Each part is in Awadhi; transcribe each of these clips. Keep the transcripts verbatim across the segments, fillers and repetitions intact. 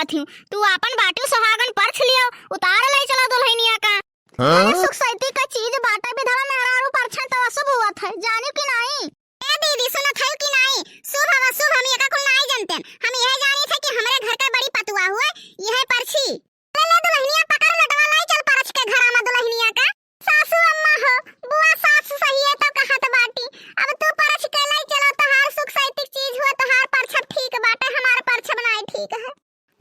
कथी, तू आपन बाटिउ सोहागन परछ लियो, उतार लइ चला दुलहिनिया का। हाँ? अरे सुख सैती का चीज बाटे, विधवा मेहरारू परछे तो अशुभ हुवत है, जानिउ कि नाई? ए दीदी, सुनत हउ कि नाई? शुभ अशुभ हम एका कुल नाई जनतेन। हम यह जानी थे कि हमरे घर का बड़ी पतुआ हुए, यह परछी। ले, ले दुलहिनिया, पकड़ लोटवा, लाई चल परछ के घरा मा दुलहिनिया का। सासू अम्मा हो, बुआ सास सहिए तो कहत बाटी, अब तू परछ के लाई चलो, तोहार सुख सैतिक चीज हुए, तोहार परछब ठीक बाटे, हमार परछब नाई ठीक है।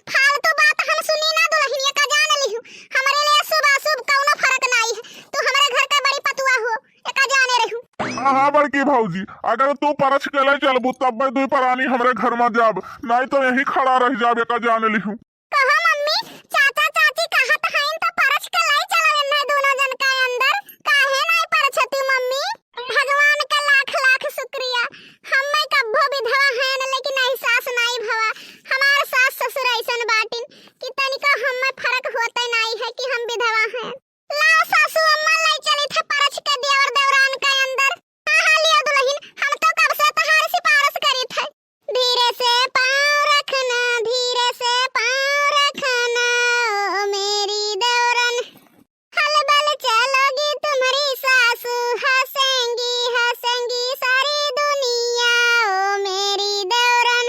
फालतू बात हम सुनी ना दुलहिनिया का, जान लिहू, हमरे लिए शुभ अशुभ कउनो फरक नाई है। तू हमरे घर का बड़ी पतुआ हो, एका जाने रहू। हाँ, हाँ, बड़की भौजी, अगर तू परछ के ले चलबू, तब मैं दुई परानी हमरे घर मा जाब, नाई तो यहीं खड़ा रह जाब, एका जाने लिहू। कहो मम्मी, चाचा चाची कहत हइन त परछ के ले चलो इन्हें दोनों जन के अंदर, काहे नाई परछतू मम्मी? भगवान का लाख लाख शुक्रिया, हम्मे कब्बो विधवा हयन, लेकिन एहसास नाई भवा। हमार सास ससुर अइसन बाटिन कि तनिको हम्मे फरक होते नाई है कि हम विधवा हयन। लाओ सासू अम्मा, लाई चली थे परछ के देवर देवरान के अंदर। हाँ, हाँ, लियो दुलहिन, हम तो कब से तहार सिफारिश करी थे। धीरे से पाँव रखना, धीरे से पाँव रखना, ओ मेरी देवरन। हलबल चलोगी तुम्हारी सासू, हँसेंगी, हँसेंगी सारी दुनिया, ओ मेरी देवरन।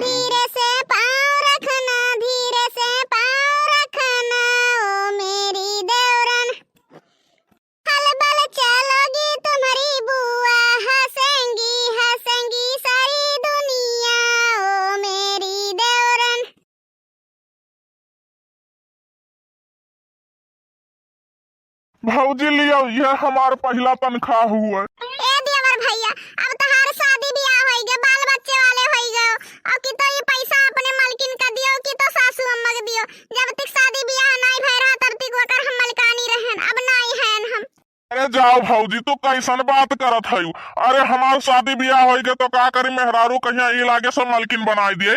धीरे से पाँव रखना, धीरे से पाँव रखना, ओ मेरी देवरन। हलबल चलोगी तुम्हारी बुआ, हँसेंगी, हँसेंगी सारी दुनिया, ओ मेरी देवरन। भौजी लियो, यह हमार पहिला तनख्वाह हुए। ए देवर भैया, अब तहार शादी बियाह होई गए, बाल बच्चे वाले होई गए, अब की तो ये पैसा अपने मालकिन का दियो, की तो सासू अम्मा के दियो। जब तक शादी बियाह नाई भय रहा, तब तक ओकर हम मलकानी रहन, अब नाई हयन हम। अरे जाओ भौजी, तू कैसन बात करत हयू? अरे हमार शादी बियाह होई गए तो का करी, मेहरारू कहिया ई लागे सब मालकिन बनाई दिए।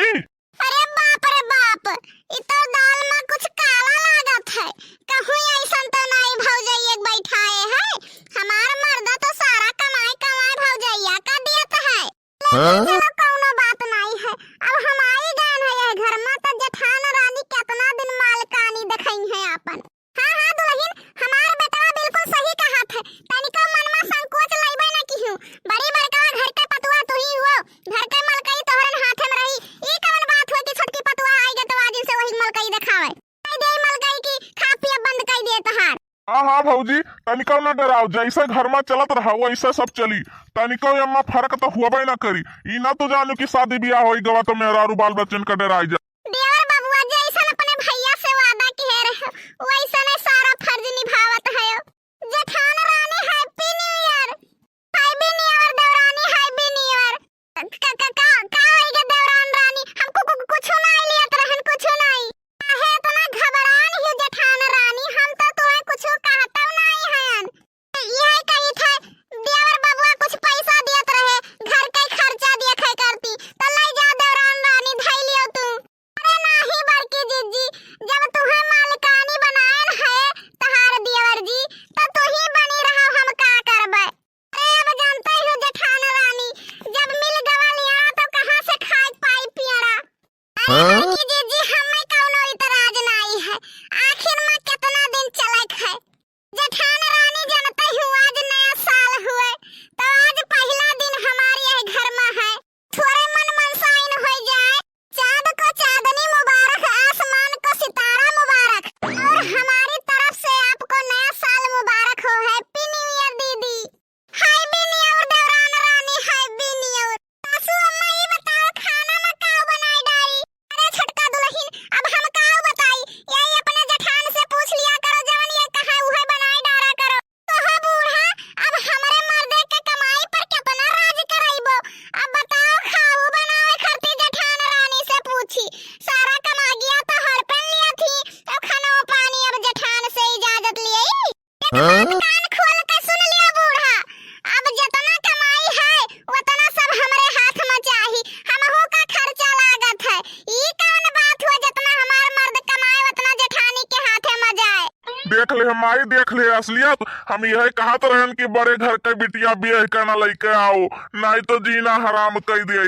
अरे बाप रे बाप, ई तो दाल में कुछ काला लागत है। कहूँ ऐसन तो नाई भौजैया के बैठाए है। हमार मर्दा तो सारा कमाई कमाई भौजैया का देत है। लेकिन हाँ? चलो कौनो बात नाई है। अब हम आई गए हैं यह घर में तो जेठान रानी कितना दिन मालकानी देखई है आपन। हाँ, हाँ दुलहिन, हमार बेटवा बिल्कुल सही कहत है। तनिको मन में संकोच लइबे न किहू। बड़ी बड़का घर के पतुआ तू ही हुओ। घर के मलकई तोहरन हाथे में रही। ई कवन बात हुए कि छोटकी पतुआ आई गए तो आज से वही मलकई देखावे। कह दे मलकई की खा पिए बंद कई दे तहार। हाँ, हाँ भौजी, तनिको न डराओ, जैसे घर में चलत रहा वैसे सब चली। तनिको एम्मा फर्क तो हुअबे न करी। ई ना तू जानू कि शादी बियाह होई गवा तो मेहरारू बाल बच्चन का डराई जा। देवर बबुआ, जैसन अपने भैया से वादा किहे रहे, वैसने सारा फर्ज निभावत है। जेठान रानी, Happy New Year। Happy New Year देवरानी, Happy New Year। क-, क-, का, का होई गे देवरान रानी? हम कु-, कु-, कुछु नाई लियत रहन, कुछु नाई। काहे इतना घबरान ही जेठान रानी? हम तो तुहे कुछु कहतौ नाई हयन। यह कही थे, देवर बबुआ कुछ पैसा दियत रहे, घर के खर्चा दिए खे करती, तो ले जा देवरान रानी, धई लियो तू। अरे नाही बड़की जिज्जी, जब तुहे मालिकानी बनायन है तहार देवर जी, तो तू ही बनी रहो, हम का करबे? अरे अब जानते हो जेठान रानी, जब मिल गवा लियारा तो कहाँ से खाए पाई पियरा? अरे हाँ? बड़की जिज्जी, हमें कौनो इतराज नाई है, आखिर में कितना दिन चलक है? जेठान रानी, जानते हो, आज नया साल हुए, तो आज पहला दिन हमारे यह घर में है। थोड़े मन मनसाइन हो जाए। चाँद को चाँदनी मुबारक, आसमान को सितारा मुबारक, और हमारी तरफ से आपको नया साल मुबारक हो। Happy New Year दीदी। Happy New Year देवरान रानी, Happy New Year। सासू अम्मा, ई बताओ, खाना में का बनाई डारी? अरे छोटका दुलहिन, अब हम का बताई, यही अपने जेठान से पूछ लिया करो, जवन ये कहे उहे बनाई डारा करो। कहो बूढ़ा, अब हमरे मर्दे के कमाई पर कितना राज करइबो? अब बताओ, खाऊ बनावे खातिर जेठान रानी से पूछी, सारा कमागिया तो हड़पन लिया थी, तो खानो पानी अब जेठान से इजाजत लिए। एक हाँ? बात कान खोल के सुन लियो बूढ़ा, अब जितना कमाई है उतना सब हमरे हाथ में चाही, हमहू का खर्चा लागत है। ई कौन बात हुआ, जितना हमार मर्द कमाए उतना जेठानी के हाथे में जाए? देख ले माई, देख ले असलियत। हम यह कहत रहन कि बड़े घर के बिटिया बियाह के ना लइके आओ, नाई तो जीना हराम कई दे।